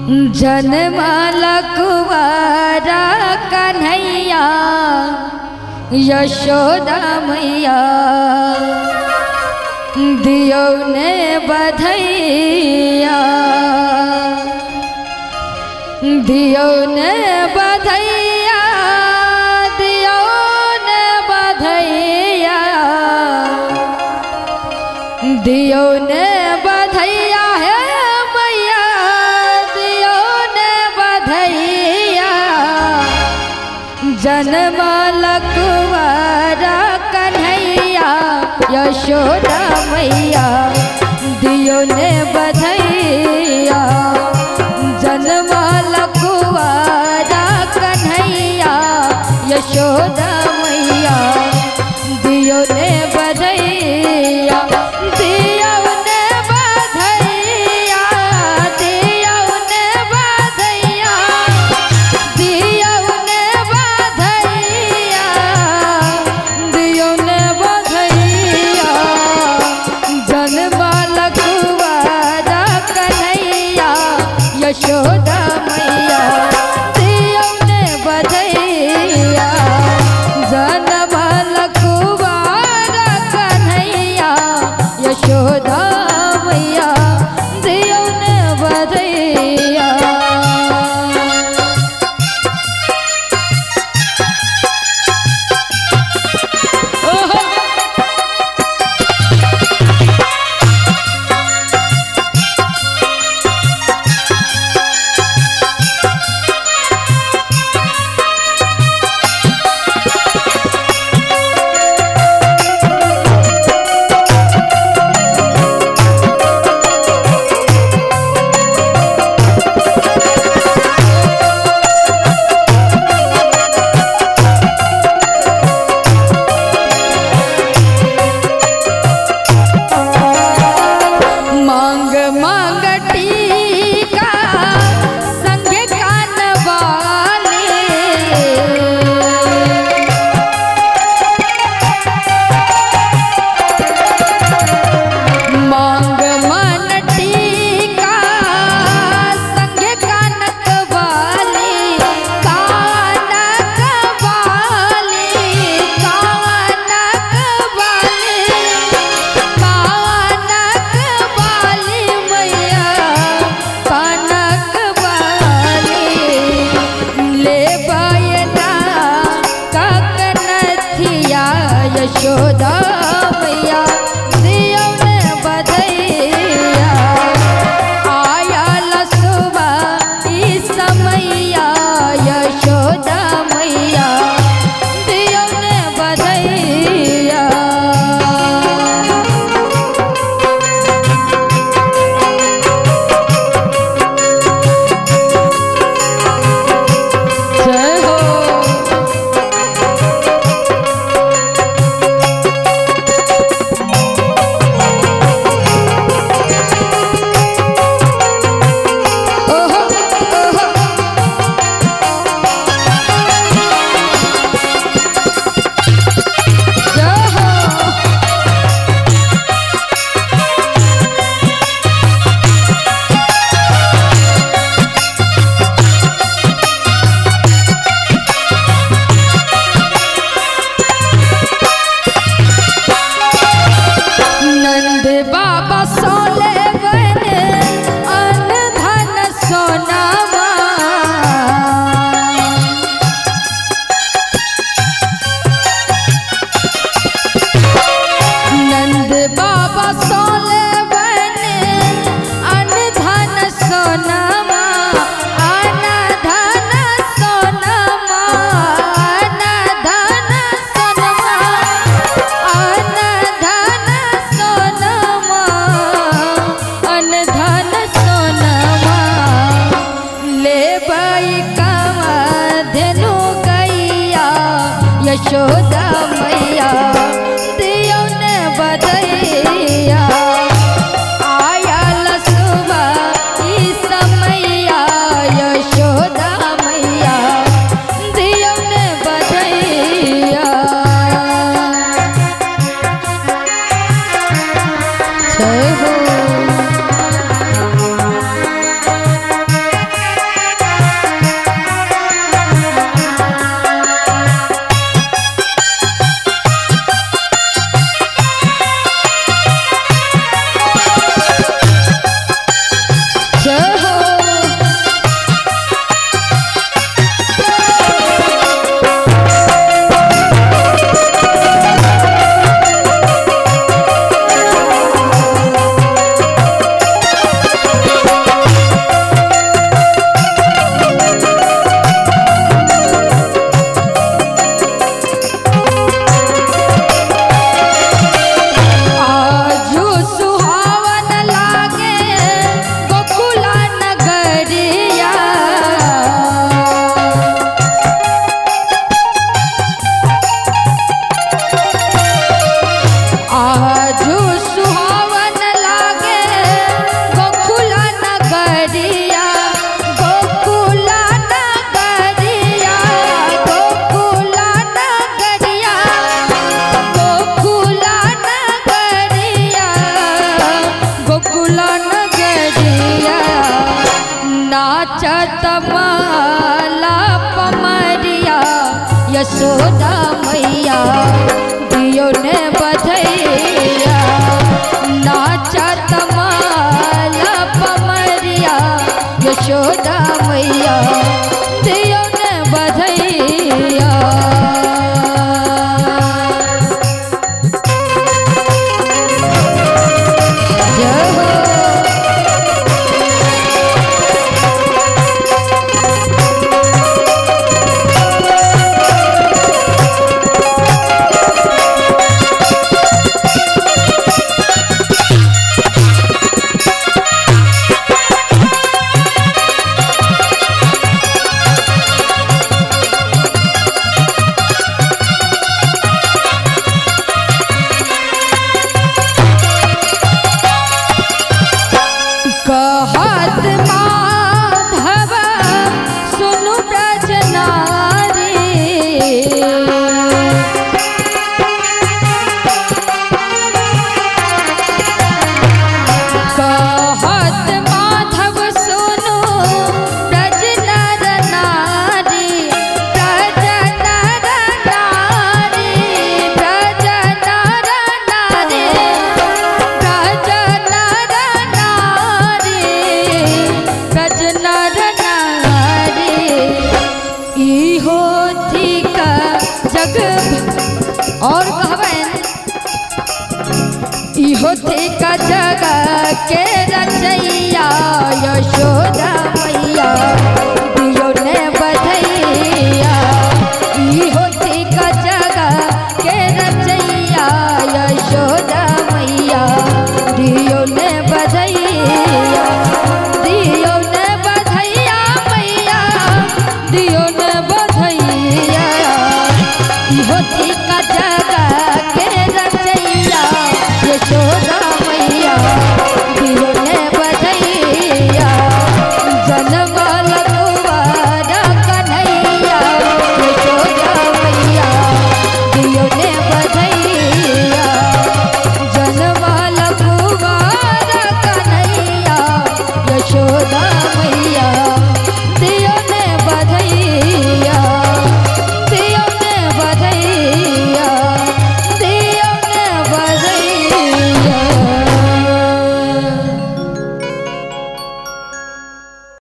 जनमाला कुंवारा कन्हैया यशोदा मैया दियो ने बधैया, दियो ने बधैया, दियो ने बधैया, दियो ने बधैया है मैया, दियो ने बधैया। जनमाला कुंवारा कन्हैया यशोदा मैया दियो ने बधैया। जनमाला कुंवारा कन्हैया यशोदा मैया दियो ने बधैया, दियो ने बधैया, दियो ने बधैया, दियो ने बधैया, दियो ने बधैया। जनमाला कुंवारा कन्हैया यशोदा मैया दियो ने बधैया। जनमाला कुंवारा कन्हैया यशोदा मैया दियो ने बधैया। मांग मांग टीका संग कान वाले, मांग मन टीका संग कानक वाले, कानक वाले, कानक वाले, कानक वाले मैया, कानक वाले। ले बायना काकनथिया यशोदा मैया दियो ने बधैया। आया लसुबा ई समैया यशोदा मैया दियो ने बधैया। जय हो। ओहो ओहो जय हो। नंद बाबा सोले बने अन धन सोनावा, नंद बाबा सोले बने अन धन सोनावा, अन धन सोनावा, अन धन सोनावा, अन धन सोनावा, अन धन सोनावा। ले बाई कावा धेनु गैया यशोदा मैया दियो ने बधैया। आया लसुबा ई समैया यशोदा मैया दियो ने बधैया। जय हो। नाचत माला पमरिया यशोदा मैया दियो ने बधैया। नाचत माला पमरिया यशोदा मैया दियो ने बधैया। जय हो। कहत माधव सुनु ब्रज नारी, कहत माधव सुनु ब्रज नर नारी, ब्रज नर नारी, ब्रज नर नारी, ब्रज नर नारी, ब्रज नर नारी। इहो थिक जग और कहबनि इहो थिक जग के रचैया यशोदा मैया।